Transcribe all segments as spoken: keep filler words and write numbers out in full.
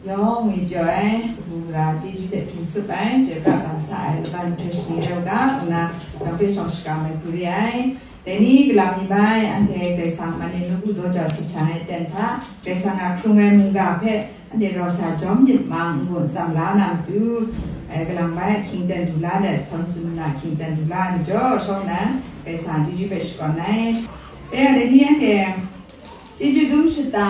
Yawng ngwi pyaw ai, kabu gara chyeju hte hpring tsup ai, chyoi pra ban sa ai laban hkrai shani rai u ga, nna yawng hpe shawng shakam ai hku re ai. Dai ni galam ni bai, anhte Karai Kasang man e nawku daw jau sit htan ai aten hta, Karai Kasang a hkrung ai mungga hpe anhte raw sha jawm myit mang, n-gun n tsam la na matu, eh, galang bai ahkying aten du la let, htawn sum na ahkying aten du la ai majaw, shawng nnan Karai Kasang chyeju hpe shakawn ai. Bai yang dai ni anhte chyeju dum shata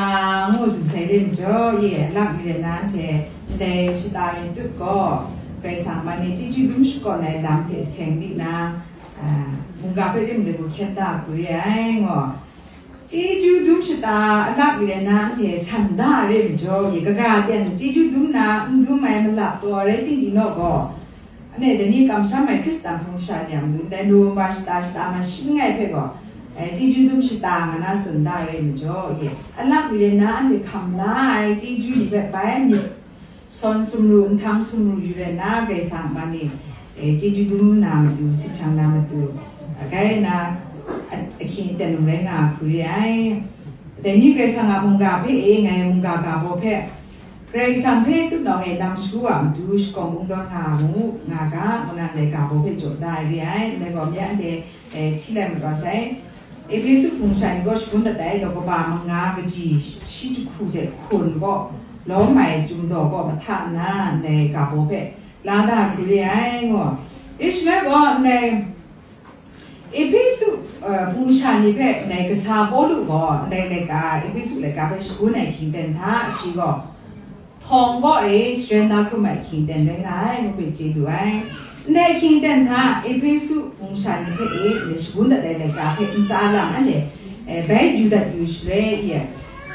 ngu du sai re majaw, ye, alak mi rai na anhte ndai shata mi tut gaw, Karai Kasang man e chyeju dum shakawn ai lam hte seng di na, a, mungga hpe rim de bu hkyen da hku re ai, ngaw. Chyeju dum shata alak mi rai na anhte san da re majaw, ye, kaga ten chyeju dum na n dum ai malap taw rai ting di naw gaw, Anhte dai ni kamsham ai Hkristan hpung sha ni a matu, ndai November shata shata ma shin ai hpe gaw, eh, chyeju dum shata nga na tsun da ai re majaw, ye, alak mi rai na anhte hkam la ai chyeju ni hpe bai myit, sawn sumru, nhtang sumru yu rai na, Karai Kasang man e, eh, chyeju dum na matu, sit htan na matu, agai na, a-, ahkying aten rai nga hku re ai. Dai ni Karai Kasang a mungga hpe e, ngai mungga ga baw hpe, Karai Kasang hpe tutnawng e lam shagu a matu shakawng kungdawn nga mu, nga ga, ngu na ndai ga baw hpe jaw da ai re ai, ndai gaw mi anhte, eh, hti lai mat wa sai. Ehpesu hpung sha ni gaw shagun dat ai, daw kaba manga kaji shi jahku hte hkun gaw lawm ai Chyum daw kaw mahta nna ndai ga baw hpe la da hku re ai, ngaw. Ishmael gaw ndai Ehpesu, eh, hpung sha ni hpe ndai kasa Pawlu gaw ndai laika, Ehpesu laika hpe shagun ai hkying ten hta shi gaw, htawng kaw e sharen na hkrum ai hkying ten rai nga ai, ngu hpe chye lu ai. Ndai hkying ten hta Ehpesu hpung sha ni hpe e ndai shagun dat ai laika hpe ntsa lam anhte, eh, bai yu dat yu shaloi,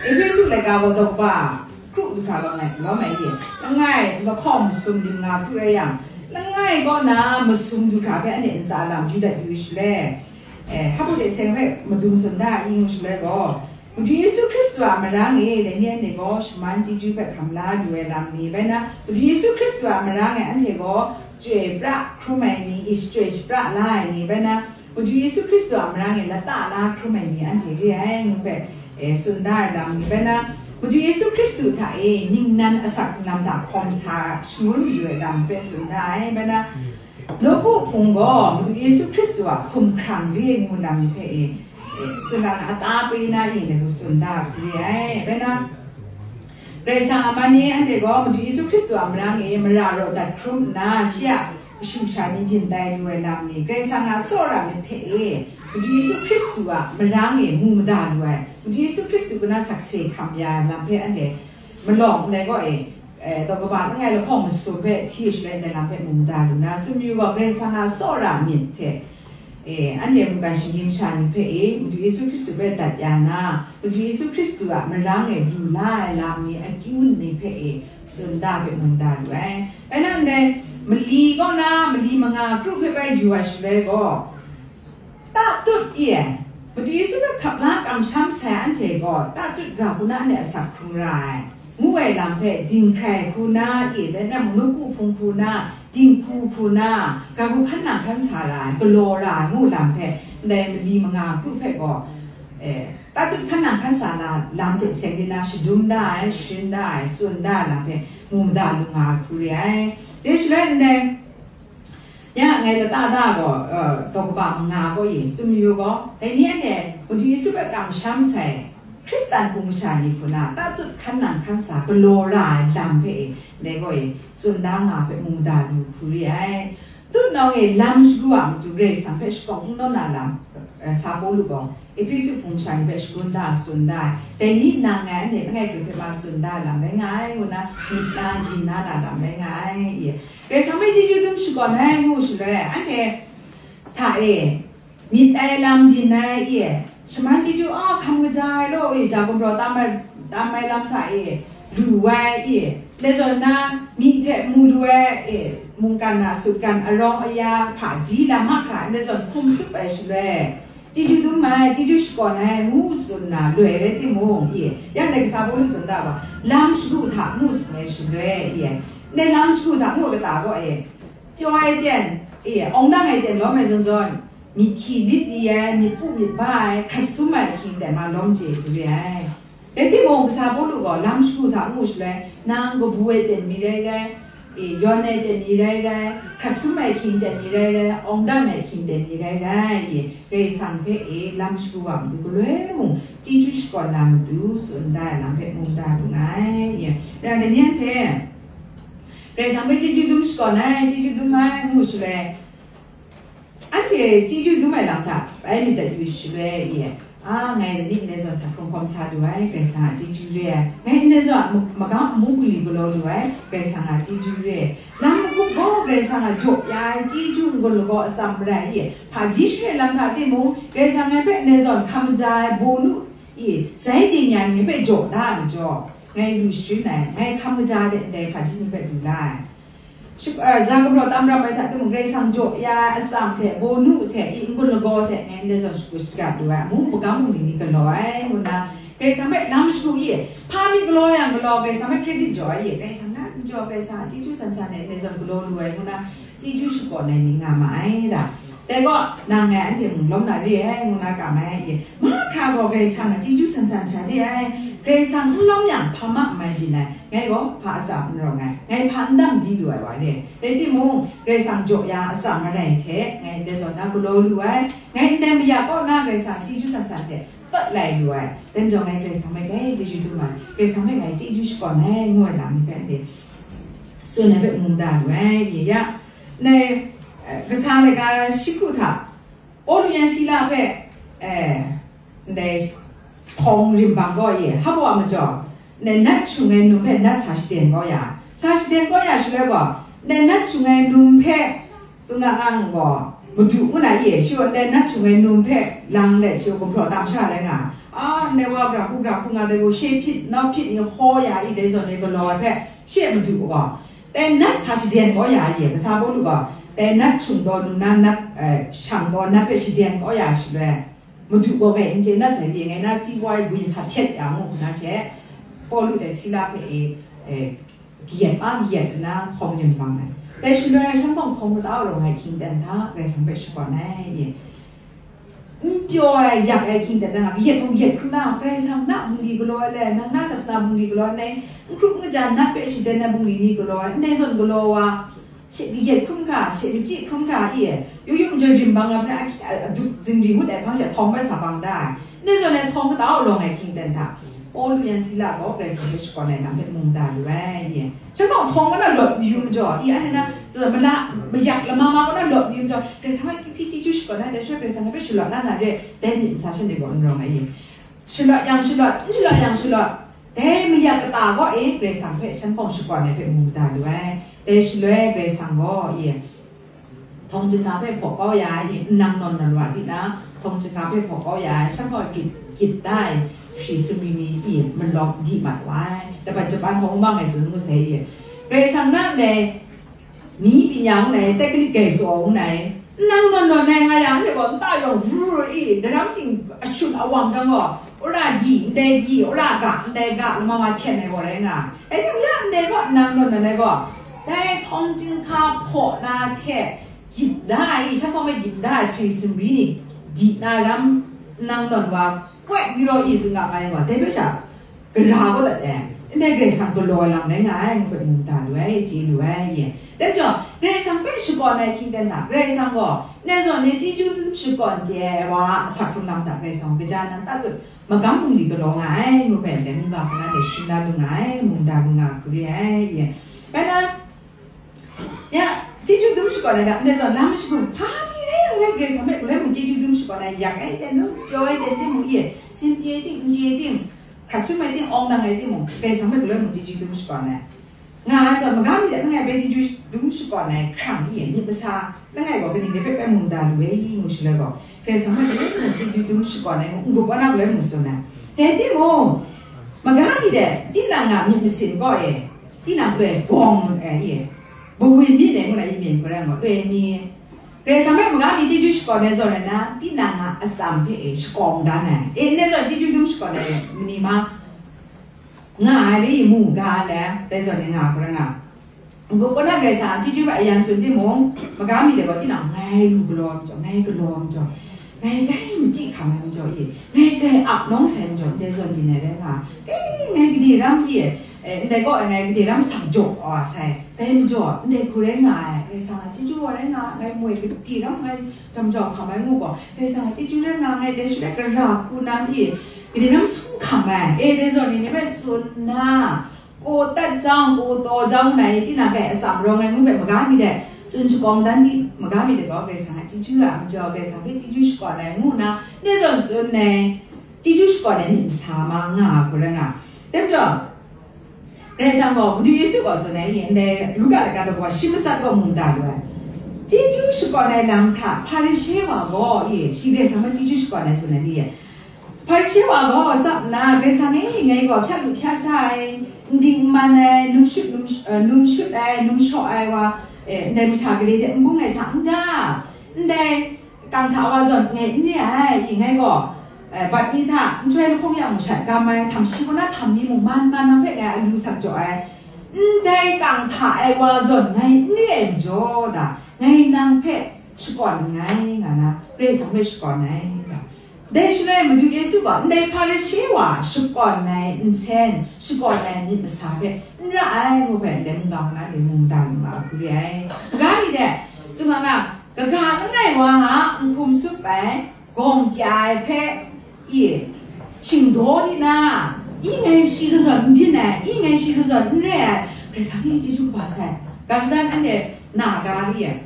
Ehpesu laika gaw daw kaba kru du hkra lawm ai, lawm ai ye. Langai, lahkawng masum lim nga kru rai yang, langai kaw na masum du hkra hpe anhte ntsa lam yu dat yu shaloi, eh, hpa de seng hpe madung tsun da a i ngu shaloi gaw, Madu Yesu Hkristu a marang e, dai ni anhte gaw shaman chyeju hpe hkam la lu ai lam ni, bai na, Madu Yesu Hkristu a marang e anhte gaw chyoi pra hkrum ai ni, i shachyoi shapra la ai ni, bai na, Madu Yesu Hkristu a marang e lata la hkrum ai ni anhte re ai, ngu hpe, eh, tsun da ai lam ni bai na, Madu Yesu Hkristu hta e ningnan asak ninglam hta hkawm sa shangun yu ai lam hpe tsun da ai, bai na, nawku hpung gaw Madu Yesu Hkristu a hkumhkrang re ai ngu lam ni hte e, eh, tsun lang a ta pe na e, ngu tsun da ai hku re ai, bai na, Karai Kasang a man e anhte gaw Madu Yesu Hkristu a marang e mara raw dat hkrum nna, shi a kashu kasha ni byin tai lu ai lam ni, Karai Kasang a tsawra myit hpe e, Madu Yesu Hkristu a marang e mu mada lu ai, Madu Yesu Hkristu kaw na sakse hkam ya ai lam hpe anhte malawng ndai gaw e, eh, daw kaba langai lahkawng masum hpe hti shaloi ndai lam hpe mu mada lu na, tsun mayu gaw, Karai Kasang a tsawra myit hte, eh, anhte mungkan shinggyim sha ni hpe e, Madu Yesu Hkristu hpe dat ya na, Madu Yesu Hkristu a marang e lu la ai lam ni akyu ni hpe e, tsun da hpe mu mada lu ai. Bai na ndai, mali kaw na, mali manga kru hpe bai yu ai shaloi gaw, tatut i ai, Madu Yesu hpe hkap la kamsham sai anhte gaw, tatut ga hku na anhte asak hkrung ra ai, ngu ai lam hpe dinghkrai hku na i, dai na mung nawku hpung hku na, dinghku hku na, ga hku hkan nang hkan sa ra ai, galaw ra ai ngu lam hpe, ndai mali manga kru hpe gaw, eh, tatut hkan nang hkan sa na lam hte seng di na shadum da ai, sharin da ai, tsun da ai lam hpe mu mada lu nga ai hku re ai. Dai shaloi ndai, ya, ngai lata da gaw, eh, daw kaba manga gaw yin tsun mayu gaw, dai ni anhte Madu Yesu hpe kamsham sai Hkristan hpung masha ni hku na tatut hkan nang hkan sa galaw ra ai lam hpe e, dai gaw e, tsun da nga hpe mu mada lu hku re ai. Tutnawng e lam shagu a matu Karai Kasang hpe shakawng n nawn na lam, eh, sa Pawlu gaw, Ehpesu hpung masha ni hpe shagun da, tsun da ai. Dai ni nang ngai anhte langai hpe ma tsun da lam rai nga ai, ngu na myit na yin na na lam rai nga ai, ye. Karai Kasang hpe chyeju dum shakawn ai ngu shaloi, anhte hta e, myit ai lam byin ai, ye, shaman chyeju a hkam kaja ai law, ye, ja gumhpraw tam ai, tam ai lam hta e, lu ai, ye, ndai zawn na, myi hte mu lu ai, ye, mungkan a sutgan arawng aya hpaji lam mahkra, ndai zawn hkum tsup ai shaloi, chyeju dum ai, chyeju shakawn ai, ngu tsun na loi rai timung, ye, ya ndai kasa Pawlu tsun da wa, lam shagu hta ngu tsun ai shaloi, ye, ndai lam shagu hta ngu kata gaw, ye, pyaw ai ten, e, awng dang ai ten lawm ai zawn zawn, myit hkyi lit li ai, myit pu myit ba ai, hkrat sum ai hkying ten ma lawm chye hku re ai. Rai timung, kasa Pawlu gaw lam shagu hta ngu shaloi, nang kabu ai ten mi rai rai, e, yawn ai ten mi rai rai, hkrat sum ai hkying ten mi rai rai, awng dan ai hkying ten mi rai rai, e, Karai Kasang hpe, e, lam shagu wa matu galoi mung, chyeju shakawn na matu, tsun da ai lam hpe mu da lu nga ai, e. Rai dai ni anhte, Karai Kasang hpe chyeju dum shakawn ai, chyeju dum ai, ngu shaloi, anhte chyeju dum ai lam hta bai myit dat yu shaloi, e, a, ngai lani ndai zawn sa hkrung hkawm sa lu ai, Karai Kasang a chyeju re ai. Ngai ndai zawn a ma-, magam amu bungli galaw lu ai, Karai Kasang a chyeju re ai. Lam magup gaw Karai Kasang a jaw ya ai chyeju n-gun lagaw atsam marai, e, hpaji share lam hta timung, Karai Kasang ngai hpe ndai zawn hkam maja ai bawnu, e, sai ding ya ni hpe jaw da ai majaw, ngai lu sharin ai, ngai hkam maja de ndai hpaji ni hpe lu la ai. Shap-, eh, ja gumrawt tam ram ai hta timung, Karai Kasang jaw ya ai atsam hte, bawnu hte, i n-gun lagaw hte, ngai ndai zawn shagu shagap lu ai, amu magam bungli ni galaw ai, ngu nna, Karai Kasang hpe lam shagu i, hpa mi galaw yang galaw, Karai Kasang hpe credit jaw ai, Karai Kasang na n jaw, Karai Kasang a chyeju san san ai, ndai zawn galaw lu ai, ngu nna, chyeju shakawn ai ni nga ma ai da. Dai gaw, nang ngai anhte mung lawm na re ai, ngu nna kam ai, mahkra gaw Karai Kasang a chyeju san san sha re ai, Karai Kasang n lawm yang, hpa ma n mai byin ai, ngai gaw hpa atsam n rawng ai, ngai hpa n dam di lu ai wa re ai. Rai timung, Karai Kasang jaw ya atsam marai hte, ngai ndai zawn na galaw lu ai, ngai ndai mayak kaw na Karai Kasang chyeju san san hte pawt lai lu ai, dan jaw ngai Karai Kasang hpe grai chyeju dum ai, Karai Kasang hpe ngai chyeju shakawn ai, ngu ai lam ni hpe anhte tsun ai hpe mu da lu ai, ye ya. Nai, eh, kasa laika shi hku hta, Pawlu yan Sila hpe, eh, ndai htawng rim bang gaw ye, hpa wa majaw, ndai nat shung ai num hpe nat sa shaden kau ya, sa shaden kau ya shaloi gaw, ndai nat shung ai num hpe, tsun nga nga gaw, madu ngu na ye, shi gaw ndai nat shung ai num hpe lang let, shi gaw gumhpraw tam sha rai nga, a, ndai wa gara hku gara hku nga dai gaw, she hpyit, nau hpyit ni haw ya i, dai zawn e galaw ai hpe, she madu gaw, dai nat sa shaden kau ya ye, kasa Pawlu gaw, dai nat shung taw nu na nat, eh, shang taw nat hpe shaden kau ya shaloi, madu gaw ngai n chye nat sai ye, ngai na si wa ai gun sa hpyet ya ngu nna she, Pawlu dai Sila hpe e, eh, kayat a kayat nna htawng rim bang ai. Dai shaloi shan bawng htawng kata rawng ai hkying ten hta Karai Kasang hpe shakawn ai ye. N pyaw ai, yak ai hkying ten na, kayat mung yet hkrum na, Karai Kasang na bungli galaw ai le, nang na sasana bungli galaw ai, n hkrup n kaja nat hpe shaden ai bungli ni galaw ai, ndai zawn galaw wa, she kayat hkrum hkra, she machyi hkrum hkra, i, yu yu majaw rim bang ai, a, a, a dup zingri ngut ai hpang she htawng bai sa bang da ai, ndai zawn ai htawng kata lawng ai hkying ten hta, Pawlu yan Sila gaw Karai Kasang hpe shakawn ai lam hpe mung da lu ai, i. Shanhpawng htawng kau na lawt mayu majaw, i, anhte na, mala, mayak lama ma kau na lawt mayu majaw, Karai Kasang hpe hpyi chyeju shakawn ai, dai shaloi Karai Kasang hpe shalawt la na re, dai myit masa shanhte gaw n rawng ai, i. Shalawt yang shalawt, n shalawt yang shalawt, dai mayak kata gaw e, Karai Kasang hpe shanhpawng shakawn ai hpe mu da lu ai. Dai shaloi Karai Kasang gaw, i, htawng chyinghka hpe hpaw kau ya ai ni, n nang nawn nawn wa di na, htawng chyinghka hpe hpaw kau ya ai, shanhpawng gyit, gyit da ai, hkri sumri ni, i, malawm di mat wa ai. Dapat japan hpawng bang ai tsun ngu sai, i. Karai Kasang na ndai, ni byin ya ngu nai, technique gai tsaw ngu nai, n nang nawn nawn ai nga yang, anhte gaw nta yawng vru i, daram ting ashun awam jang gaw, ora yi, ndai yi, ora ga, ndai ga, lama ma hten ai gaw rai nga. Rai timung, ya ndai gaw n nang nawn nawn ai gaw, dai htawng chyinghka hpaw na hte gyit da ai, shanhpawng hpe gyit da ai hkri sumri ni, di na ram n nang nawn wa, kwet yu raw i, tsun nga ai gaw, dai hpe sha, gara kau dat ai, ndai Karai Kasang galaw ai lam rai nga ai, ngu hpe mu da lu ai, chye lu ai, ye. Dai majaw, Karai Kasang hpe shakawn ai hkying ten hta, Karai Kasang gaw, ndai zawn ni chyeju dum shakawn chye ai wa a asak hkrung lam hta Karai Kasang gaw kaja nan tat dut, magam bungli galaw nga ai, ngu hpe ndai mungga hpe na de shim la lu nga ai, mu da lu nga hku re ai, ye. Bai na, Ya, chyeju dum shakawn ai hta, ndai zawn lam shagu, hpa mi rai yang rai, Karai Kasang hpe galoi mung chyeju dum shakawn ai, yak ai ten nu, pyaw ai ten timung, i, sin pyi ai ting, n pyi ai ting, hkrat sum ai ting, awng dang ai timung, Karai Kasang hpe galoi mung chyeju dum shakawn ai. Nga ai zawn, maga mi hte langai hpe chyeju dum shakawn ai hkrang, i, myit masa, langai gaw kaning rai hpe bai mung da lu ai, i, ngu shaloi gaw, Karai Kasang hpe galoi mung chyeju dum shakawn ai, n-gup wa na galoi mung tsun ai. Rai timung, maga mi hte tinang a myit masin gaw e, tinang loi gawng, e, i, Bungwi mi dai ngu na, i myit hkra ngu, loi mi. Karai Kasang hpe maga mi chyeju shakawn ai zawn rai na, tinang a atsam hpe e shakawng dan ai. E, ndai zawn chyeju dum shakawn ai ni ma nga ai, i mu ga ai le, dai zawn ni nga hkra nga. Ngu kau na Karai Kasang a chyeju hpe a yan tsun timung, maga mi dai gaw tinang ngai lu galaw majaw, ngai galaw majaw. Ngai grai machyi hkam ai majaw e, ngai grai ap nawng sai majaw, ndai zawn byin ai rai nga, e, ngai gade ram e, e, ndai kaw ai ngai gade ram sang jaw wa sai, dai majaw, ndai hku rai nga ai, Karai Kasang a chyeju wa rai nga, ngai moi gade ram ngai jam jau hkam ai ngu gaw, Karai Kasang a chyeju rai nga, ngai dai shaloi gara hku nan e, gade ram sung hkam ai, e, dai zawn ni ni bai tsun nna, ko tat jang, ko taw jang, nai tinang kai atsam rawng ai ngu bai maga mi de, tsun shakawng dan di maga mi de gaw, Karai Kasang a chyeju a majaw, Karai Kasang hpe chyeju shakawn ai ngu nna, ndai zawn tsun ai, chyeju shakawn ai myit masa ma nga hku rai nga. Dai majaw, Karai Kasang gaw, Madu Yesu gaw tsun ai, ndai Luka laika daw gaw shi matsat gaw mu da lu ai. Chyeju shakawn ai lam hta, Hparishe wa gaw, e, shi Karai Kasang hpe chyeju shakawn ai tsun ai ni e, Hparishe wa gaw tsap nna, Karai Kasang e, ngai gaw hpyak lu hpyak sha ai, n ding n man ai, num shut, num sh-, eh, num shut ai, num shaw ai wa, eh, ndai masha gale hte n bung ai hta n-ga, ndai kang hta wa zawn ngai n re ai, i ngai gaw, eh, bat mi hta nhtoi lahkawng ya mung shat gam ai, htam shi kaw na htam mi mung man man nang hpe ngai alu sak jaw ai, ndai kang hta ai wa zawn ngai n re ai majaw da, ngai nang hpe shakawn nngai, nga na, Karai Kasang hpe shakawn ai, da. Dai shaloi Madu Yesu gaw, ndai Hparishe wa shakawn ai nsen, shakawn ai myit masa hpe n ra ai, ngu hpe ndai mungga hkra de mung da lu nga hku re ai. Ga mi de, tsun nga nga, kaga langai wa a n hkum tsup ai, gawng kya ai hpe, i, shingdaw ni na, i ngai shi zawn zawn n byin ai, i ngai shi zawn zawn n re ai, Karai Kasang ni chyeju kaba sai. Ga shadawn anhte na ga li ai.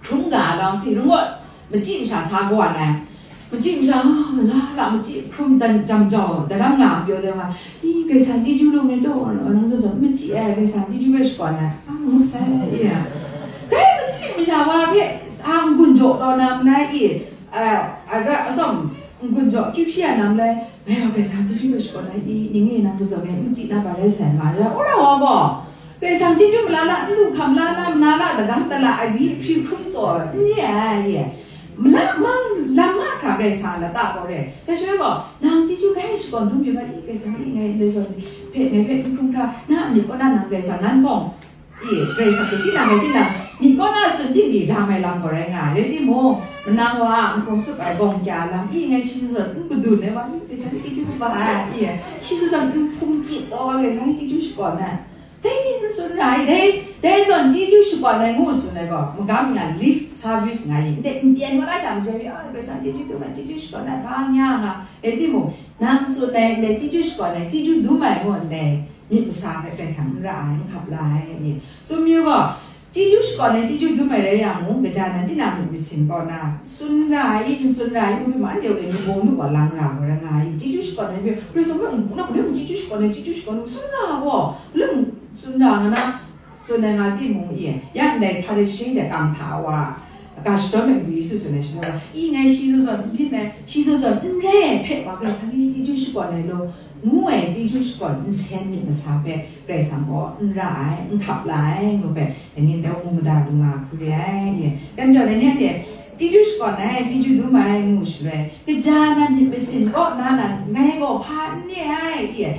Hkrum ga ai lam si, ringawt, machyi masha sa kaw ai. Machyi masha, ah, la la machyi hkrum jan jam jau, daram nga pyaw de ma. I, Karai Kasang chyeju lu ngai jaw, nang zawn zawn machyi ai, Karai Kasang chyeju bai shakawn ai. Ah, ngu sai, i ya. Dai machyi masha wa hpe, sa n-gun jaw taw na, ngai i, a, a, ra, atsawm, n-gun jaw, akyu hpyi ai nang lai, ngai wa Karai Kasang chyeju bai shakawn ai, i, ning e nang zawn zawn ngai machyi na ba lai sai nga ya, wora wa gaw. Karai Kasang chyeju mala na, n lu hkam la na, mala na, dagang tala, ari hpri hkrum taw, n re ai, mala mang lam mahkra Karai Kasang a lata gaw re. Dai shaloi gaw, nang chyeju bai shakawn dum yu ga i, Karai Kasang i ngai ndai zawn hpe, ngai hpe n hkrum hkra, na myit kaw na nang Karai Kasang nan gaw, i, Karai Kasang hpe tinang rai tinang, myit kaw na tsun tim mi ram ai lam gaw rai nga ai, rai timung, manang wa a n hkawng tsup ai gawng kya lam, i, ngai shi zawn n kadun ai wa, i, Karai Kasang chyeju kaba ai, i, shi zawn n hpung kyit taw, Karai Kasang chyeju shakawn ai. Dai ni n tsun ra ai, dai, dai zawn chyeju shakawn ai ngu tsun ai gaw, magam nga lip service nga yin, ndai n tyen wa na sha majaw mi, a, Karai Kasang chyeju dum ai, chyeju shakawn ai, hpa nga nga, rai timung, nang tsun ai, ndai chyeju shakawn ai, chyeju dum ai ngu ndai, myit masa hpe Karai Kasang n ra ai, n hkap la ai, myit. Tsun yu gaw, chyeju shakawn ai, chyeju dum ai rai yang mung, kaja nan tinang myit masin kaw na, tsun ra ai, n tsun ra ai, ngu hpe ma, anhte a myit bawng nu gaw lang ra gaw rai nga ai, chyeju shakawn ai hpe, Karai Kasang hpe, ngu na, ngu na, chyeju shakawn ai, chyeju shakawn ai, tsun ra gaw, ngu na, tsun ra nga na, tsun ai nga timung i, ya ndai Hparishe de kang hta wa, ga shadawn ai Madu Yesu tsun ai shaloi wa, i ngai shi zawn zawn n byin ai, shi zawn zawn n re ai hpe wa Karai Kasang ni chyeju shakawn ai law, ngu ai chyeju shakawn nsen myit masa hpe Karai Kasang gaw n ra ai, n hkap la ai, ngu hpe, dai ni ndai mu mada lu nga hku re ai, i. Dai majaw, dai ni anhte chyeju shakawn ai, chyeju dum ai, ngu shaloi, kaja nan myit masin kaw na nan, ngai gaw hpa n re ai, i.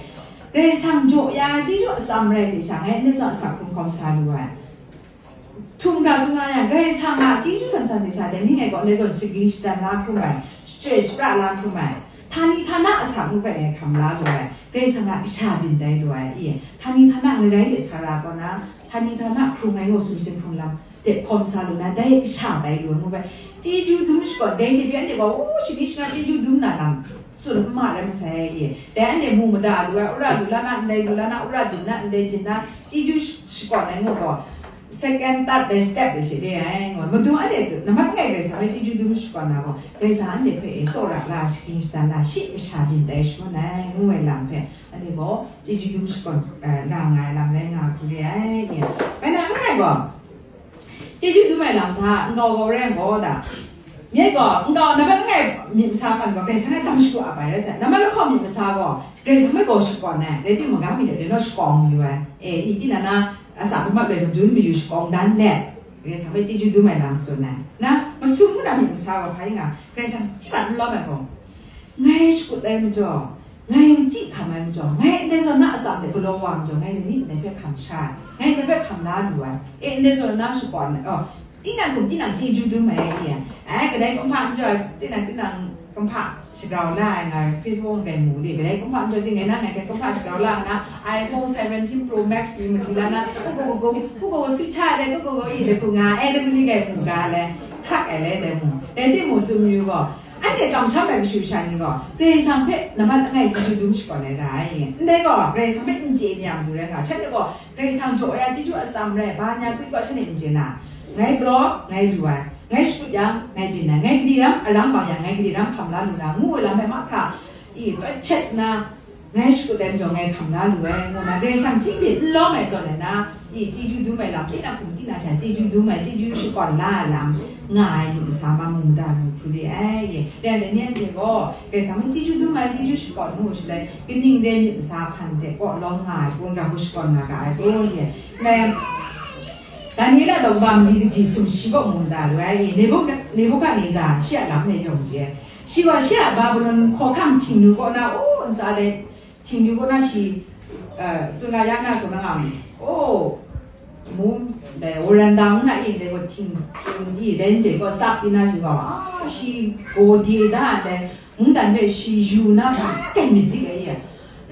Karai Kasang jaw ya ai chyeju atsam rai de sha, ngai ndai zawn asak hkrung hkawm sa lu ai. Htum hkra tsun nga yang, Karai Kasang a chyeju san san de sha, dai ni ngai gaw, ndai zawn shaging shadan la hkrum ai, shachyoi shapra la hkrum ai, htani htana asak ngu hpe ngai hkam la lu ai, Karai Kasang a kasha byin tai lu ai, i, htani htana ngarai de sa ra kaw na, htani htana hkrung ai gaw sumsing hkrung lam, de hkawm sa lu na, dai kasha tai lu ai ngu bai, chyeju dum shakawn, dai hte pyi anhte gaw, o, shani shana chyeju dum na lam, tsun n ma rai masai, i. Dai anhte mu mada lu ai, wora lu la na, ndai lu la na, wora dum na, ndai byin na, chyeju sh-, shakawn ai ngu gaw, second, third, dai step de she re ai, ngu. Madu anhte, nambat langai Karai Kasang hpe chyeju dum shakawn na gaw, Karai Kasang anhte hpe e tsawra la, shaging shadan la, shi kasha byin tai shangun ai, ngu ai lam hpe, anhte gaw, chyeju dum shakawn, eh, ra nga ai lam rai nga hku re ai, i. Bai na langai gaw, chyeju dum ai lam hta, nkau kau rai gaw da. Myit gaw, nkau nambat langai myit masa hkan gaw, Karai Kasang e tam shadu ap ai rai sai. Nambat lahkawng myit masa gaw, Karai Kasang hpe gaw shakawn ai, rai timung, ga mi de, rai naw shakawng yu ai. E, i, tinang na, asak lamat loi madun mayu shakawng dan let, Karai Kasang hpe chyeju dum ai lam tsun ai. Na, masum ngu na myit masa gaw, hpa yin nga, Karai Kasang chyawm n lawm ai gaw, ngai shakut ai majaw, ngai machyi hkam ai majaw, ngai ndai zawn na atsam de galaw wa majaw, ngai dai ni ndai hpe hkam sha ai, ngai ndai hpe hkam la lu ai, e, ndai zawn na shakawn ai, oh, Tinang kum tinang chyeju dum ai, iya. Ai, kadai kumhpa majaw, tinang, tinang kumhpa shagrau la ai nga, Facebook kai mu de, kadai kumhpa majaw, tinang nang ngai kumhpa shagrau la nga, iPhone seventeen Pro Max ni mali la na, kuku kuku, kuku kuku switch de, kuku kuku i de ku nga, ai de ku ni kai mu ga le, hak ai le de mu. Dai ti mu sum yu gaw, anhte tawng sham ai kashu sha ni gaw, Karai Kasang hpe nambat langai chyeju dum shakawn ai ra ai. Ndai gaw, Karai Kasang hpe n chye ni a matu rai nga, shanhte gaw, Karai Kasang jaw ya chyeju atsam rai, ba nya kwi gaw shanhte n chye na, ngai galaw, ngai lu ai, ngai shakut yang, ngai byin ai, ngai gadi ram, aram bang yang, ngai gadi ram hkam la lu na, ngu ai lam hpe mahkra, i, tawt chet na, ngai shakut ai majaw, ngai hkam la lu ai, ngu na, Karai Kasang chyi byin n lawm ai zawn ai na, i, chyeju dum ai lam, tinang hkum tinang sha, chyeju dum ai, chyeju shakawn la ai lam, nga ai yu masa ma mu da lu hkru re ai, ye. Rai nme ni anhte gaw, Karai Kasang hpe chyeju dum ai, chyeju shakawn ngu shaloi, kaning rai myit masa hpan hte kaw lawm nga ai kun, ga hku shakawn nga ga ai kun, ye. Ngai, Daniela daw bam li kaji sumshi kaw mu da lu ai, Nebu-, Nebukadneza shi a lam e yawng chye. Shi gaw shi a Babilon hkawhkam htingnu kaw na, o, ntsa dai htingnu kaw na shi, eh, tsun la ya na, kaw na nga, o, mu, dai, waranda ngu na i, dai gaw hting, hting i, dai ndai gaw sap di na shi gaw, a, shi gaw de da, dai, mungdan hpe shi yu na hkra kai myit dik ai e.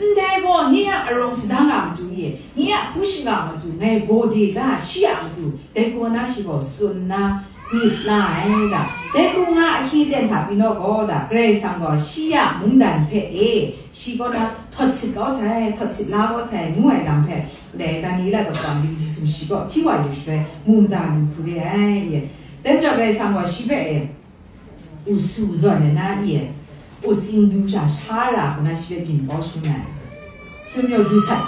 Ndai gaw, nye a arawng sadang a matu e, nye a hpung shingkang a matu, ngai gaw de da, shi a matu, dai kaw na shi gaw tsun na myit la ai da. Dai hku nga ahkying aten hta pyi naw gaw da, Karai Kasang gaw shi a mungdan hpe e, shi kaw na htawt sit kau sai, htawt sit la kau sai, ngu ai lam hpe, dai Daniela daw bam li kaji sumshi kaw hti wa yu shaloi, mu mada lu hkru re ai e. Dai majaw Karai Kasang gaw shi hpe e, u su zawn ai na i e, u tsing du sha sha ra hku na shi hpe byin kau shangun ai. Sumyaw du sat,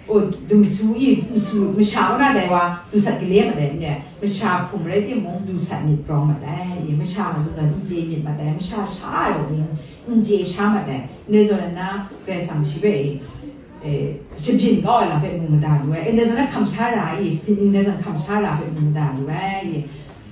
o, dumsu i, u su, masha kaw na dai wa, du sat gale ma dai n re, masha hkum rai timung, du sat myit prawng ma dai, i, masha ma zawn zawn n chye myit ma dai, masha sha ai gaw ning, n chye sha ma dai, ndai zawn ai na, Karai Kasang shi hpe e, e, shabyin kau ai lam hpe mu mada lu ai, e, ndai zawn na hkam sha ra i, sini ndai zawn hkam sha ra hpe mu mada lu ai, e.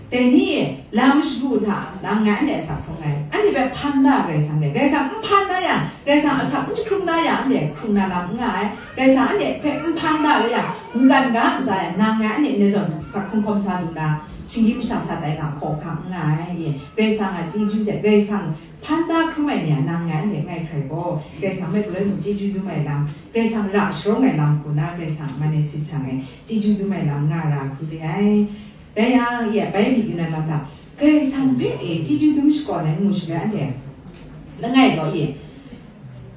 Dai ni e, lam shagu hta nang ngai anhte asak hkrung ai, anhte hpe hpan da ai Karai Kasang re. Karai Kasang n hpan da yang, Karai Kasang asak n jahkrung da yang, anhte hkrung na lam n nga ai. Karai Kasang anhte hpe n hpan da rai yang, mungkan ga ntsa e, nang ngai anhte ndai zawn asak hkrung hkawm sa lu na, shinggyim masha sa tai na hkawhkam n nga ai. Karai Kasang a chyeju hte, Karai Kasang hpan da hkrum ai ni a nang ngai anhte ngai hkrai gaw, Karai Kasang hpe galoi mung chyeju dum ai lam, Karai Kasang ra sharawng ai lam hku na, Karai Kasang man e sit shang ai, chyeju dum ai lam nga ra hkru re ai. Rai yang, ya bai myit yu na lam hta, Karai Kasang hpe e chyeju dum shakawn ai ngu shaloi anhte, langai gaw e,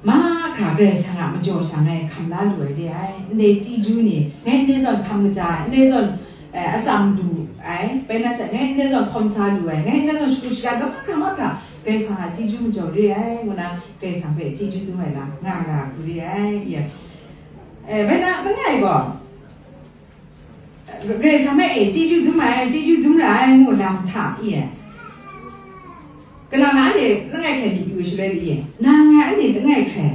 mahkra Karai Kasang a majaw sha ngai hkam la lu ai re ai, ndai chyeju ni, ngai ndai zawn hkam kaja ai, ndai zawn, eh, atsam du ai, bai na sha, ngai ndai zawn hkawm sa lu ai, ngai ndai zawn shagu shagan ga mahkra mahkra, Karai Kasang a chyeju majaw re ai, ngu na, Karai Kasang hpe chyeju dum ai lam nga ra hkru re ai, ya. Eh, bai na, langai gaw, Karai Kasang hpe e chyeju dum ai, chyeju dum ra ai ngu lam hta i e. Kalang na anhte langai hkrai myit yu shaloi i e. Nang ngai anhte langai hkrai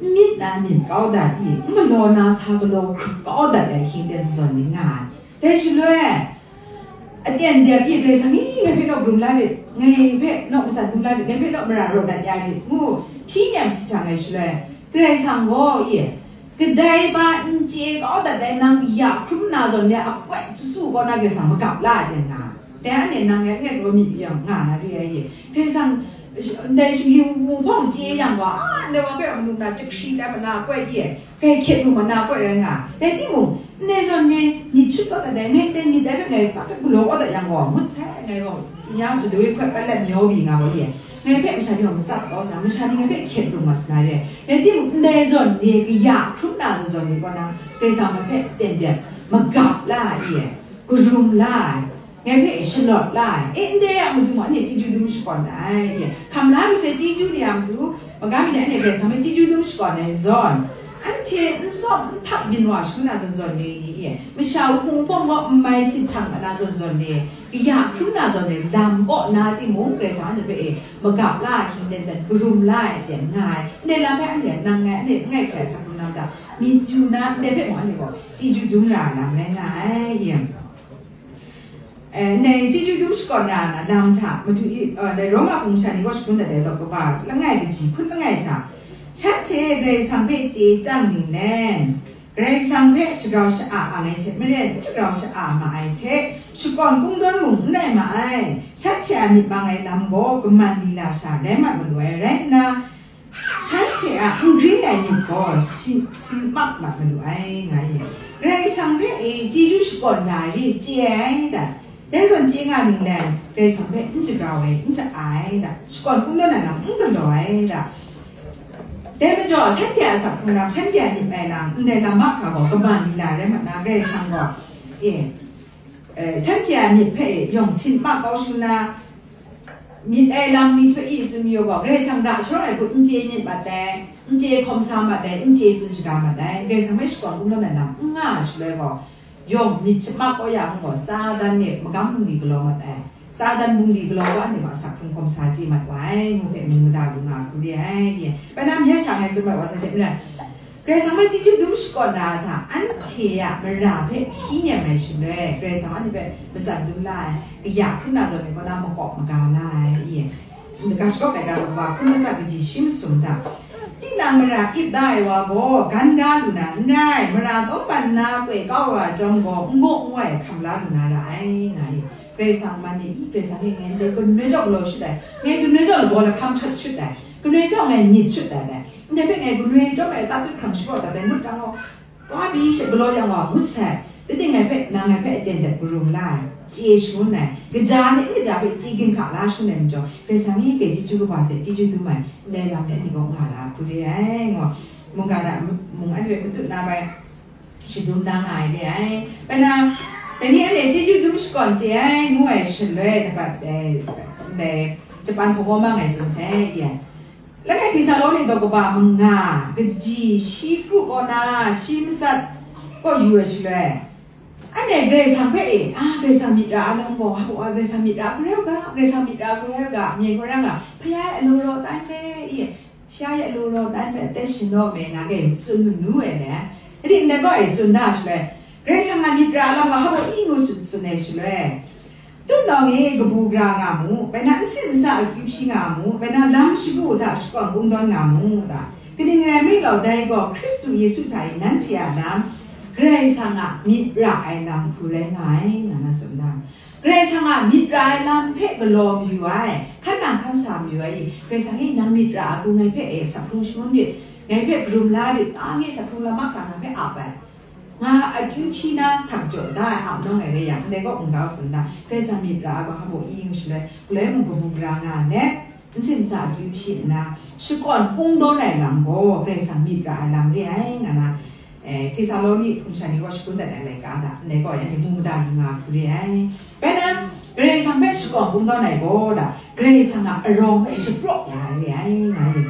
myit na myit kau dat i, n galaw na sa galaw hkrup kau dat ai hkying ten zawn ni nga ai. Dai shaloi, aten dep i Karai Kasang i, ngai hpe naw brum la rit, ngai hpe naw matsat dum la rit, ngai hpe naw mara raw dat ya rit, ngu hpyi nem sit jang ai shaloi, Karai Kasang gaw i, kadai ba n chye kau dat ai nang ya hkrum na zawn ya akwat chyasu kaw na Karai Kasang magap la ai ten nga. Dai anhte nang ngai ngai gaw myit yang nga na re ai e. Karai Kasang, ndai shinggyim hpung hpawng chye yang gaw, a, ndai wa hpe manu na jahkri tai ma na akwat e. Kai hkyet lu ma na akwat rai nga. Rai timung, ndai zawn ngai myit shut kau dat ai, ngai ndai myit dai hpe ngai tak hpe galaw kau dat yang gaw, ngut sai ngai gaw, ya su dawi hkoi kau let mayaw byi nga gaw e. Ngai hpe masha ni gaw matsat kau sa, masha ni ngai hpe hkyet lu ma sa na re. Rai timung, ndai zawn ni kaya hkrum na zawn zawn ni kaw na, Karai Kasang hpe ten dep magap la ai, karum la ai, ngai hpe shalawt la ai, e, ndai a matu mung anhte chyeju dum shakawn ai, hkam la lu sai chyeju ni a matu, magam mi ni anhte Karai Kasang hpe chyeju dum shakawn ai zawn, anhte n sawm n htak byin wa shangun na zawn zawn ni, ni e, masha wuhpung wuhpawng gaw n mai sit hkam ma na zawn zawn ni, kaya hkrum na zawn ni, lam kaw na timung, Karai Kasang anhte hpe e, magap la ai hkying ten ten, karum la ai ten nga ai, ndai lam hpe anhte nang ngai, anhte langai hkrai asak hkrung na mada, myit yu na, ndai hpe mung anhte gaw chyeju dum ra ai lam rai nga ai, yin. Eh, ndai chyeju dum shakawn ra ai lam hta, madu i, eh, ndai Roma bungli sha ni gaw shangun dat ai tawk kaba, langai kaji hkun langai hta, shanhte Karai Kasang hpe chye chyang ning len, Karai Kasang hpe shagrau sha-a ang ai hte maren, n shagrau sha-a ma ai hte, shakawn kungdawn mung n rai ma ai. Shanhte a myit mang ai lam gaw kaman lila sha rai mat malu ai, rai nna, shanhte a n gring ai myit gaw sin, sin mak mat malu ai, nga ye. Karai Kasang hpe e chyeju shakawn na ri chye ai da. Dai zawn chye nga ning len, Karai Kasang hpe n shagrau ai, n sha-a ai da. Shakawn kungdawn ai lam n galaw ai da. Dai majaw, shanhte a asak hkrung lam, shanhte a myit mai lam, ndai lam mahkra gaw kaman lila rai mat na, Karai Kasang gaw, e, e, shanhte a myit hpe yawng sin mak kau shu na, myit ai lam ni hpe i tsun mayu gaw, Karai Kasang ra sharawng ai hku n chye myit mat ai, n chye hkawm sa mat ai, n chye tsun shaga mat ai, Karai Kasang hpe shakawn kungdawn ai lam n nga ai shaloi gaw, yawng myit shamak kau yang gaw, Satan e magam bungli galaw mat ai. Satan bungli galaw wa ni wa asak hkrung hkawm sa chye mat wa ai, ngu hpe myit mada lu nga hku re ai, ye. Bai na myit sha ngai tsun mat wa sa hte maren, Karai Kasang hpe chyeju dum shakawn na hta, anhte a mara hpe hpyi nem ai shaloi, Karai Kasang anhte hpe matsan dum la ai, kaya hkrum na zawn ai kaw na makawp maga la ai, ye. Daga shakawp ai ga law wa hkrum masak kaji shi masum hta, tinang mara ip da ai wa gaw, gan ga lu na n rai, mara tawngban na koi kau wa chyawm gaw, n gaw n wai hkam la lu na ra ai, nga i. Karai Kasang man e, i, Karai Kasang e ngai ndai ganoi jaw galaw shut ai, ngai ganoi jaw lagaw lahkam htat shut ai, ganoi jaw ngai myit shut ai dai, ndai hpe ngai ganoi jaw mai tatut hkrang shapraw dat ai ngut jang gaw, Wa pyi sha galaw yang wa ngut sai, rai timung ngai hpe, nang ngai hpe aten dep karum la ai, chye shangun ai, kaja ni n kaja hpe chye ginhka la shangun ai majaw, Karai Kasang e, grai chyeju kaba hte chyeju dum ai, ndai lam ni anhte kaw nga la hku re ai, ngu, mungga hta mung anhte hpe matut na bai, shadum da nga ai re ai. Bai na, dai ni anhte chyeju dum shakawn chye ai, ngu ai shaloi, dapat, eh, ndai, Japan hpaw hpaw ma ngai tsun sai, ye. Langai Hte Sa Law ni daw kaba manga, kaji shi kru kaw na, shi matsat kaw yu ai shaloi, anhte Karai Kasang hpe e, a, Karai Kasang myit ra ai lam gaw, hpa ai Karai Kasang myit ra ai hku rai u ga, Karai Kasang myit ra ai hku rai u ga, myit hku rai nga, hpa ai alaw raw tai hpe, i, hpa ai alaw raw tai hpe, tet shin naw me nga ge, tsun manu ai le, adi ndai gaw e tsun da shaloi, Karai Kasang a myit ra ai lam gaw, hpa i ngu tsun, tsun ai shaloi, Tutnawng e kabu gara nga mu, bai na nsin nsa akyu hpyi nga mu, bai na lam shagu hta shakawn kungdawn nga mu, ta. Kaning rai nme law, dai gaw Hkristu Yesu hta e nanhte a lam, Karai Kasang a myit ra ai lam hku rai nga ai, nga na tsun da. Karai Kasang a myit ra ai lam hpe galaw mayu ai, hkan nang hkan sa mayu ai, Karai Kasang e nang myit ra ai hku ngai hpe e, asak hkrung shangun rit, ngai hpe karum la rit, a nge asak hkrung lam mahkra nang hpe ap ai. Nga akyu hpyi na sak jaw da ai a nawng ai rai yang, ndai kaw n grau tsun da, Karai Kasang myit ra ai gaw hpa baw i ngu shaloi, galoi mung kabu gara nga let, nsin nsa akyu hpyi nna, shakawn kungdawn ai lam gaw Karai Kasang myit ra ai lam re ai, nga na, eh, Hte Sa Law ni hpung sha ni gaw shakun dat ai laika hta, ndai gaw anhte mu mada yu nga hku re ai. Bai na, Karai Kasang hpe shakawn kungdawn ai gaw da, Karai Kasang a arawng hpe shapraw ya ai re ai, nga ai.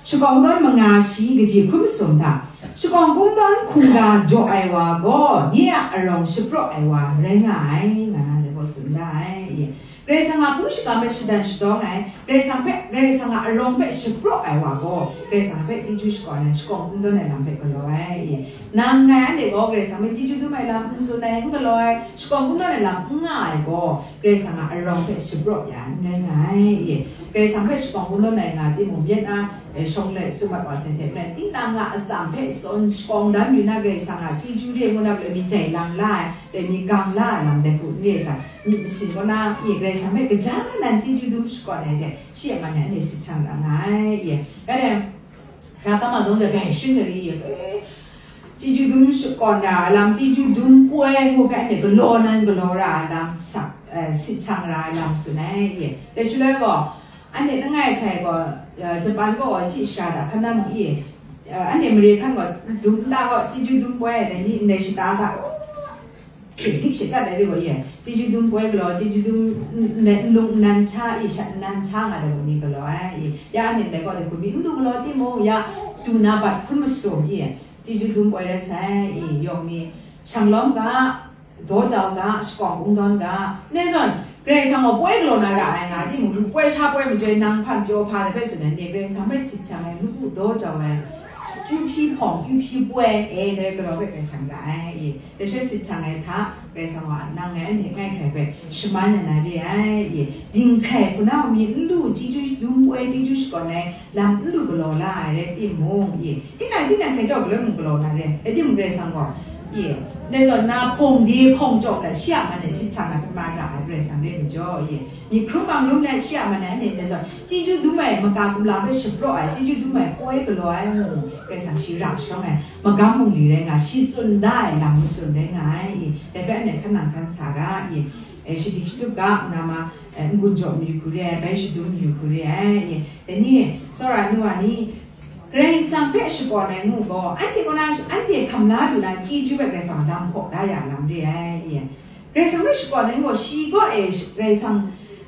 Shakawn kungdawn manga shi kaji hkrum masum hta, shakawn kungdawn hkungga jaw ai wa gaw, nye a arawng shapraw ai wa rai nga ai, nga na ndai gaw tsun da ai. Karai Kasang a hpung shingkang hpe shadan shadawng ai, Karai Kasang hpe, Karai Kasang a arawng hpe shapraw ai wa gaw, Karai Kasang hpe chyeju shakawn ai, shakawn kungdawn ai lam hpe galaw ai. Nang ngai anhte gaw Karai Kasang hpe chyeju dum ai lam n tsun ai, n galaw ai, shakawn kungdawn ai lam n nga ai gaw, Karai Kasang a arawng hpe shapraw ya ai n rai nga ai. Karai Kasang hpe shakawn kungdawn ai nga timung, myen a, eh, shawng lai tsun mat wa sai hte maren, tinang a atsam hpe tsawn shakawn dan yu na, Karai Kasang a chyeju re ngu na, loi mi jai lang la ai, loi mi gang la ai lam dai hku n re ai sha, myit masin kaw na, i, Karai Kasang hpe kaja nan chyeju dum shakawn ai hte, shi a man e anhte sit hkam ra nga ai. Rai nna, Hkra kama zong za gai shin za ri, eh, chyeju dum shakawn ra ai lam, chyeju dum poi ngu hpe anhte galaw nan galaw ra ai lam, sak, eh, sit hkam ra ai lam tsun ai, ye. Dai shaloi gaw, anhte langai hkrai gaw, eh, Japan gaw shi shara da hkan na mung i, eh, anhte mare hkan gaw dum nta gaw, chyeju dum poi ai dai ni ndai shata hta, Hkrit dik shachyat ai rai gaw ye, chyeju dum poi galaw, chyeju dum n-, n-, nlung nnan sha i, shat nnan sha nga ai gaw ni galaw ai i, ya anhte ndai gaw dai hku mi n lu galaw timung, ya du na bat hkrum masum i, chyeju dum poi rai sai i, yawng ni, shang lawm ga, daw jau ga, shakawn kungdawn ga, ndai zawn, Karai Kasang gaw poi galaw na ra ai nga ai timung, lu poi sha poi majoi nang hpan pyaw hpa dai hpe tsun ai ni, Karai Kasang hpe sit hkam ai, lu daw jau ai, Kyu hpyi hpawng, kyu hpyi poi, e, dai galaw hpe Karai Kasang ra ai, e. Dai sha sit hkang ai hta, Karai Kasang wa nang ngai anhte ngai hkrai hpe shaman ya na re ai, e. Ding hkrai hku na mi n lu, chyeju dum poi, chyeju shakawn ai lam n lu galaw la ai rai timung, e. Tinang, tinang hkrai jau galoi mung galaw na re, rai timung Karai Kasang gaw, e. Dai zawn na hpawng de hpawng chyawm na shi a man e sit hkang na hpe ma ra ai Karai Kasang re majaw, e. Myit hkrum bang rum let shi a man e, anhte dai zawn, chyeju dum ai maka kumla hpe shapraw ai, chyeju dum ai poi galaw ai mung, Karai Kasang shi ra shawng ai, magam bungli rai nga, shi tsun da ai lam matsun rai nga ai, i, dai hpe anhte hkan nang hkan sa ga, i, e, shadik shatup ga, nna ma, e, n-gun jaw mayu hku re ai, bai shadum mayu hku re ai, i, dai ni, tsawra ai nu wa ni, Karai Kasang hpe shakawn ai ngu gaw, anhte kaw na, anhte hkam la lu na chyeju hpe Karai Kasang lam hpaw da ya lam re ai, i, Karai Kasang hpe shakawn ai gaw, shi gaw e, Karai Kasang,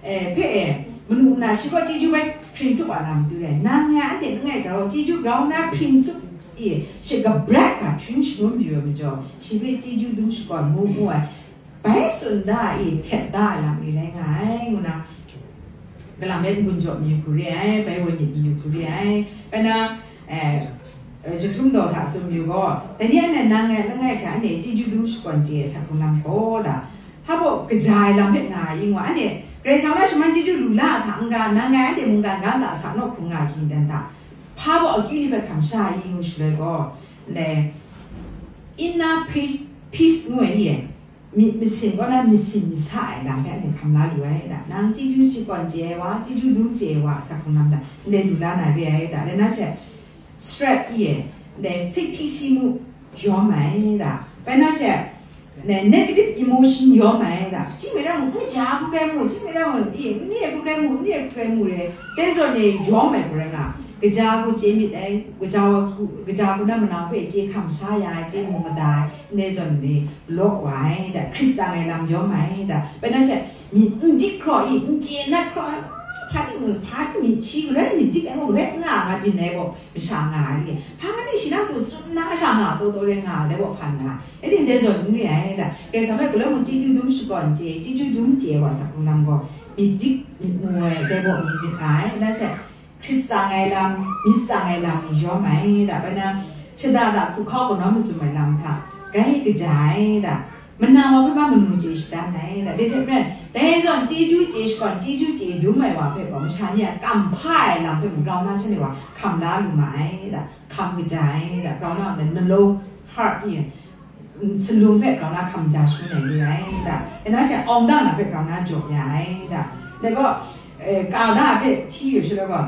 e, hpe e, manu nna shi gaw chyeju bai hpring tsup wa na matu rai, nang ngai anhte langai grau, chyeju grau na hpring tsup i, shi kabrat hkra hpring shangun yu ai majaw, shi hpe chyeju dum shakawn mu mu ai, bai tsun da i, htet da ai lam ni rai nga ai, ngu na, galam yet n-gun jaw mayu hku re ai, bai woi myit mayu hku re ai, bai na, eh, eh, jahtum daw hta tsun mayu gaw, dai ni anhte nang ngai langai hkra anhte chyeju dum shakawn chye ai sa hkrung lam gaw da, hpa baw kaja ai lam hpe nga ai i ngu, anhte Karai Kasang na shaman chyeju lu la a hta n-ga, nang ngai anhte mungkan ga ntsa sa naw hkrung nga ai hkying dan hta, hpa baw akyu ni hpe hkam sha ai i ngu shaloi gaw, ndai, inner peace, peace ngu ai i e, myit masin kaw na myit sin myit sa ai lam hpe anhte hkam la lu ai da. Nang chyeju shakawn chye ai wa, chyeju dum chye ai wa, asak hkrung lam da, ndai lu la na re ai da. Rai na she, stress i e, ndai, sik hpyi si mu yawm ai da. Bai na she, ne-, negative emotion yawm ai da. Chyi mai rang, n ja hku rai mu, chyi mai rang, i, n re hku rai mu, n re hku rai mu re. Dai zawn e yawm ai hku rai nga. Kaja hku chye myit ai, kaja wa hku, kaja hku na manau hpe chye hkam sha ya ai, chye mu mada ai, ndai zawn ni law wa ai da, Hkristu ai lam yawm ai da, bai na she, myit n dik hkraw i, n chye nat hkraw ai, hpa ting, hpa ting myit shi galoi myit dik ai, ngu galoi nga nga byin ai gaw, masha nga ai re. Hpa nga ni shi na matu tsun na sha nga taw taw re nga ai, dai gaw hpan nga ai. Rai timung, dai zawn n re ai da, Karai Kasang hpe galoi mung chyeju dum shakawn chye, chyeju dum chye wa sa hkrung lam gaw, myit dik myit mu ai, dai gaw myit myit nga ai, na she, hkrit tsang ai lam, myit tsang ai lam yawm ai da, bai na, shada da hku hkau kanawn mazum ai lam hta, grai kaja ai da, manang wa hpe ma manu chye shadan ai da, dai hte maren, dai zawn chyeju chye shakawn, chyeju chye dum ai wa hpe gaw, masha ni a kam hpa ai lam hpe mung grau na shanhte wa hkam la lu ma ai da, hkam kaja ai da, grau na, na long heart i, mm, salum hpe grau na hkam ja shangun ai re ai da, rai na she, awng dang na hpe grau na jaw ya ai da, dai gaw, eh, ka na hpe hti yu shaloi gaw,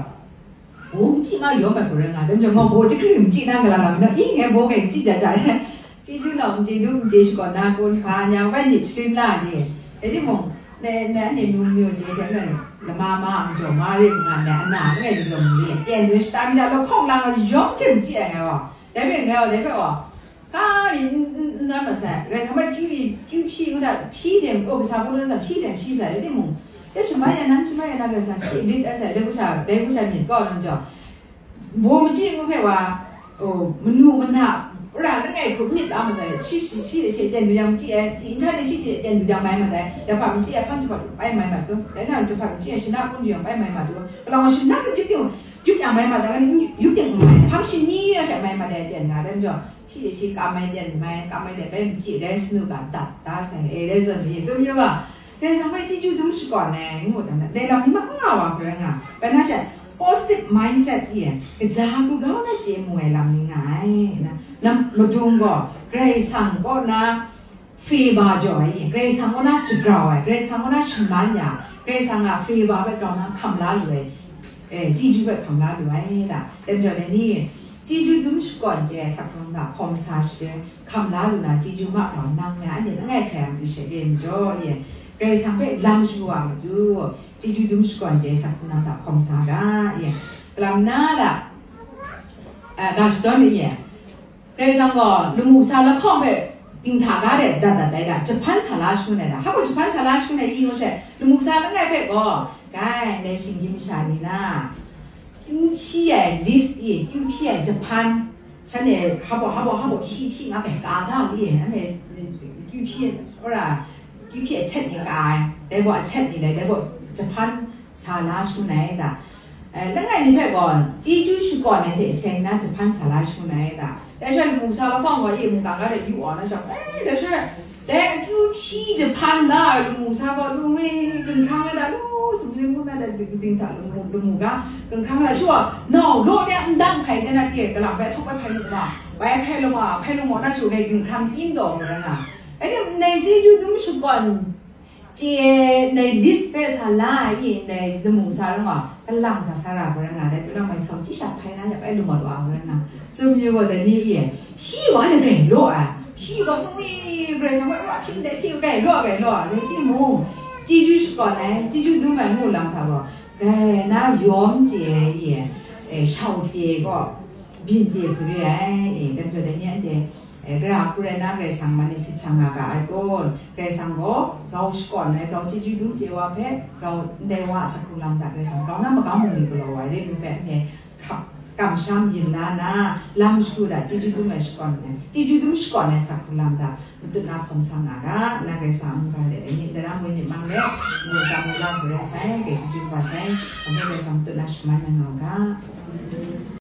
bo n chyi ma yawm ai hku rai nga, dai majaw, ngaw bo chyahkring n chyi na gala lam na, i, ngai bo ngai n chyi ja ja, chyeju nau n chye dum n chye shakawn na kun hpa, nyang bai myit sharin la ni, rai timung, ne, ne, anhte num mayu chye hte maren, lama ma a majaw, ma re nga ndai, ana langai zawn ni, ten yu shata mi da, lahkawng lang yawng hte n chyi ai ngai gaw, dai hpe ngai gaw, dai hpe gaw, hpa mi n, n, n nan masai, Karai Kasang hpe kyu i, kyu hpyi ngu da, hpyi teng, o, kasa hpung rai sa, hpyi teng hpyi sai, rai timung, chyai shaman ya nan, shaman ya nan, Karai Kasang shi lit ai sai, dai hku sha, dai hku sha myit kau na majaw, bo machyi ngu hpe wa, o, manu mana, ra langai hku myit la masai, shi, shi, shi, shi ten du yang machyi ai, si nhtang ni shi hte ten du yang mai mat ai, jahpat machyi ai, hpang jahpat bai mai mat kun, dai na jahpat machyi ai, shana kun du yang bai mai mat kun, galang wa shana kun yuk ting, yuk yang mai mat ai, yup ting n mai, hpang shani na sha mai mat ai ten nga, dai majaw, shi, shi kam ai ten mai, kam ai ten bai machyi rai shanu ga dat da sai, e, dai zawn ni, tsun yu ga, Karai Kasang hpe chyeju dum shakawn ai, ngu dan, dai lam ni ma n nga wa hku rai nga, bai na she, positive mindset i, kaja hku grau na chye mu ai lam ni nga ai, na, na madung gaw, Karai Kasang kaw na, favor jaw ai, Karai Kasang kaw na shagrau ai, Karai Kasang kaw na shaman ya, Karai Kasang a favor hpe grau na hkam la lu ai, eh, chyeju hpe hkam la lu ai da. Dai majaw dai ni, chyeju dum shakawn chye ai asak hkrung hta hkawm sa sharin, hkam la lu na chyeju ma hkra nang ngai anhte langai hkrai a matu she re ai majaw, ye, Karai Kasang hpe lam shagu wa matu, chyeju dum shakawn chye ai asak hkrung hta hkawm sa ga, ye, kalam na la, eh, ga shadawn ni, ye, Karai Kasang gaw lamu sa lahkawng hpe dinghta ga de dat dat ai da, jahpan sa la shangun ai da. Hpa gaw jahpan sa la shangun ai i ngu she, lamu sa langai hpe gaw, gai, ndai shinggyim masha ni na, kyu hpyi ai list i, kyu hpyi ai jahpan, shanhte hpa gaw, hpa gaw, hpa gaw hpyi hpyi nga bai ka da li, anhte kyu hpyi, ora, kyu hpyi ai chet ni ka ai, dai gaw a chet ni lai, dai gaw jahpan sa la shangun ai da. Langai ni hpe gaw chyeju shakawn ai hte seng na jahpan sa la shangun ai ta? Dai sha lamu sa lahkawng gaw, e mungkan ga de yu wa na shang, e dai sha dai akyu hpyi jahpan la ai lamu sa gaw, lu e ginhkrang ai ta, lu sumsing ngut na dai ding hta lamu, lamu ga ginhkrang ai ta, shu wa nau law de ndang hpai de na, e galang bai htup ai hpai lu ma, bai hpai lu ma, hpai lu ma na shu ngai ginhkrang kyin gaw, ngu ra nga. Ai de, ndai chyeju dum shakawn chye ndai list hpe sa la ai i, ndai lamu sa rai nga, kalang sa sa ra gaw rai nga, dai pyi na mai sau chyi sha hpai na ya bai lu mat wa gaw rai nga, tsun yu gaw dai ni i, hpyi wa ni rai law ai, hpyi wa nu i, Karai Kasang wa hpyi ndai hpyi rai law, rai law ai, dai timung, chyeju shakawn ai, chyeju dum ai ngu lam hta gaw, dai na yawm chye ai i, e, shau chye gaw, byin chye hkru re ai, e, dai majaw dai ni anhte, e, gara hku rai na Karai Kasang man e sit hkam nga ga ai kun? Karai Kasang gaw grau shakawn ai, grau chyeju dum chye wa hpe, grau ndai wa a sak hkrung lam hta Karai Kasang grau na magam bungli galaw ai re nu hpe, anhte hkap kamsham yin la na, lam shagu hta chyeju dum ai shakawn ai, chyeju dum shakawn ai sak hkrung lam hta matut na hkawm sa nga ga, na Karai Kasang a mungga de, dai ni dai ram woi myit mang let, ngu tsam woi la hkru rai sai, gai chyeju kaba sai, anhte Karai Kasang matut na shaman na nga u ga.